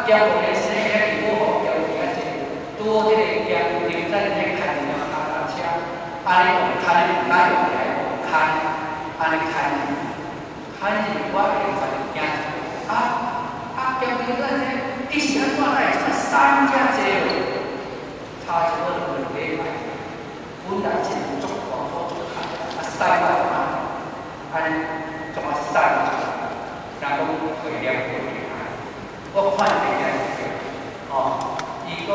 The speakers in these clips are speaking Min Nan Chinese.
兼無咧生遐無好交其遐濟，拄好彼個兼停在咧牽一輛跤踏車，按呢牽毋敢用起來，牽，按呢牽，牽入我會發現驚，啊啊！兼停在這，你是按怎來？這麼三遮濟哦，差一個2禮拜，本來真足大火足大，啊屎我嘛，按呢怎啊屎出來？人講回念過來，我看袂見哦，伊講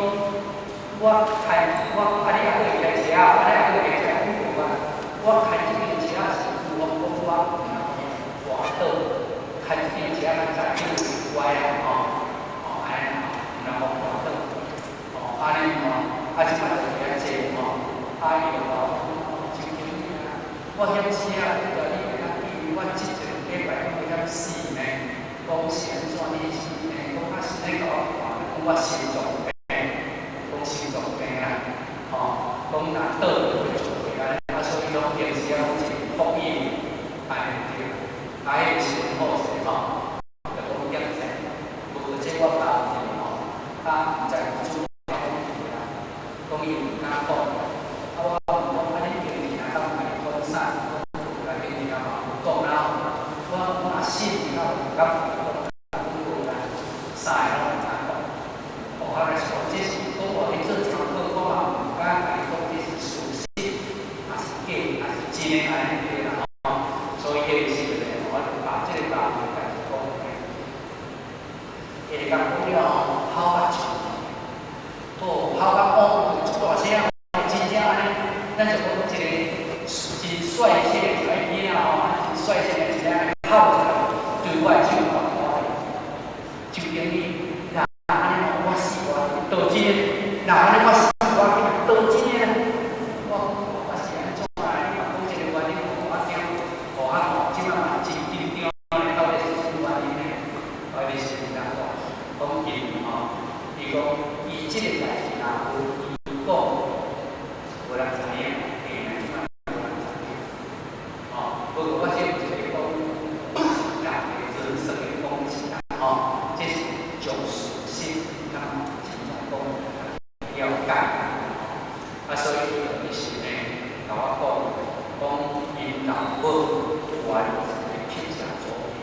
我開我啊，你猶閣會開車啊？啊，你猶閣會開車？無啊，我開這間車是有講我跋倒，開這間車較知影歪啦吼，哦，按呢吼，然後跋倒，哦，按呢吼，啊，這擺就遐濟吼，啊，伊就講真經啊，我嫌車啊，你會當記，我這一個禮拜攏會曉死呢。講是按怎？你是講啊是咧共我看，講我心臟病，講心臟病啊，吼，講若倒就會做安呢，啊，所以講平時啊攏是福音，按呢對，啊，彼個時陣好勢吼，就講檢查，無這我包一下吼，啊，毋知有主講啊，講伊毋敢講，啊，我問講啊，恁平時若敢有共伊講啥？講有來平時嘛有講啦，我講啊信伊敢有敢有講，講無啦，三个攏毋敢講。哦，啊，若是講這是講我去做參考，我嘛毋敢共伊講這是事實，抑是假，抑是真的按呢對啦吼。所以彼個時陣我就把這個答案共伊講。伊共講了吼，吼甲笑，哦，吼甲哦，足大聲，真正按呢，咱就講一個真率性的一個囡仔吼，真率性的一個吼出來，對我的手環我的，周經理，若按呢吼，我死我去，倒真的，若按呢我死我去，倒真的，我我是按怎啊？你嘛講這個原因，予我驚，予我吼，這擺嘛真緊張咧，到底是啥物原因呢？我彼時陣講，講因吼，伊講伊這個代誌若有伊講，無人知影，嘿，這擺無人知影。吼，不過我這有一個講，人會做算的講是啦，吼，這是將事實，咱真正講了解。啊，所以伊是呢，共我講，講𪜶老母原是乞食祖囝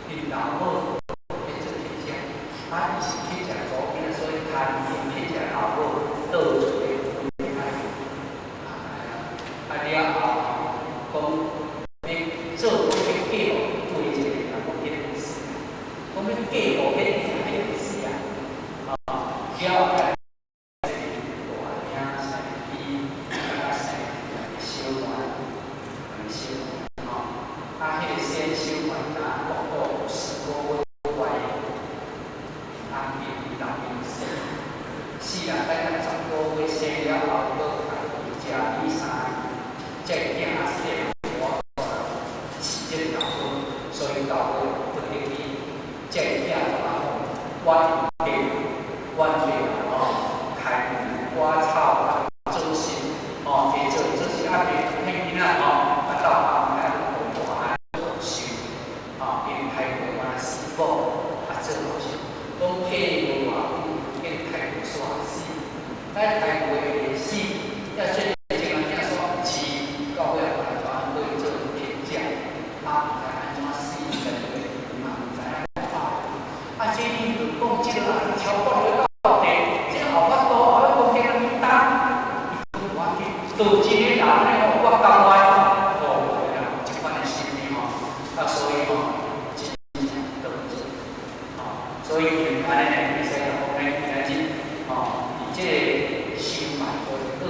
，𪜶老母去做乞食，啊，伊是乞食祖囝，所以牽𪜶乞食老母倒出來阮啊，啊了後講欲做講欲嫁予對一個人，講彼個死，講欲嫁予彼個彼個死啊，啊，了後大兄生伊，甲生小妹，小妹吼，啊，彼個先小妹若國度10個月懷孕，啊，伊老因死，死啦，等甲10個月生了後，閣家己食米3年，才會囝細我飼這個老母，所以到尾不得已，這個囝怎啊阮地阮地吼，開割草啊，做事吼，會做做事啊，袂騙囡仔吼，啊到後來大漢受，吼，因為開過我死某，啊做好事，講過無偌久，見開過煞死，咱開過會死，要說這個囝煞飼，到尾後來怎去做乞食，啊，毋知按怎死，在這個嘛毋知影怎啊，這你就講這個啊，超過了到底，這後法度後尾講這個去擔，伊講無要緊，倒真個人呢吼，我甘願，哦，這款的心理吼，啊，所以吼，真正倒真，吼，所以因按呢呢，會使講咱今仔日吼，佇這個修辦的過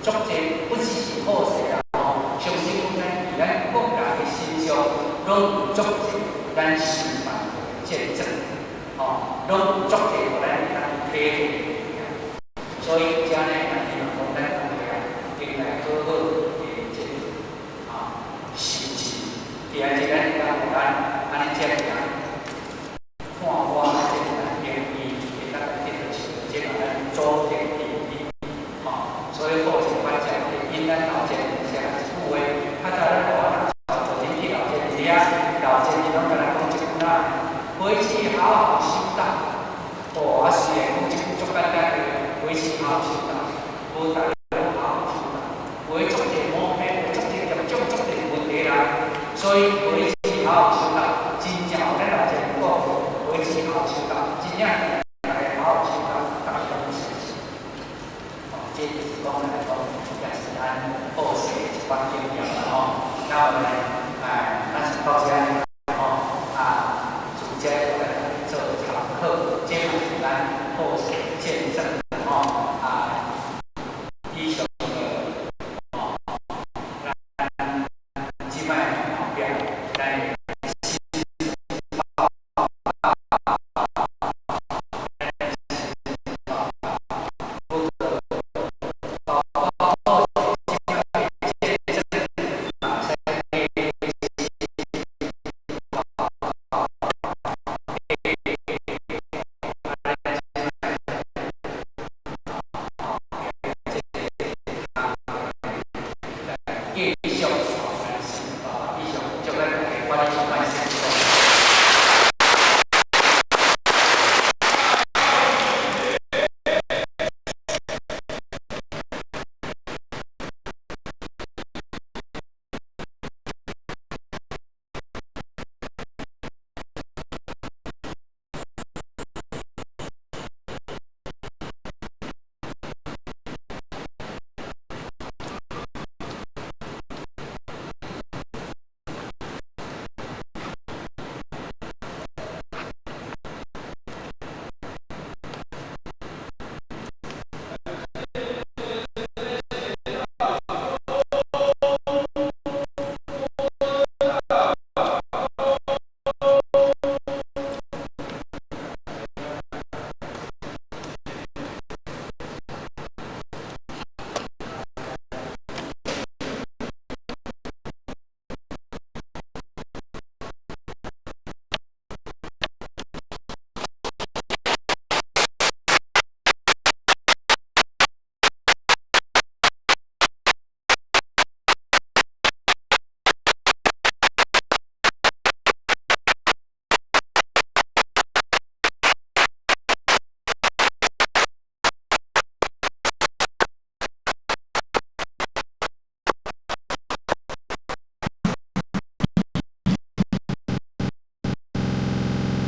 足濟不只是好勢啦吼，相信講咱佇咱各人的身上，攏有足濟咱修辦的見證，吼，攏有足濟予咱會當體會。所以遮呢，咱希望講咱大家應該好好的這個啊修持，今仔日咱會當予咱按呢這樣看我這個願意會當得到這個咱祖德利益，吼，所以好勢發展，因咱老前寫一句話，較早咱大漢做陣去老前遐，老前伊攏共咱講一句啦，回去好好修道。所以無錢好好守教，真正予咱老一人講，無錢好好守教，真正大家好好守教，大家攏相信。哦，這就是講來講，也是咱報稅的一寡經驗啦吼。那我來，哎，咱先到這吼，啊，主這來做參考，這嘛是咱後世見證吼，啊，以上的吼，咱這擺後壁咱的新報不過包括這擺見證嘛，使繼續。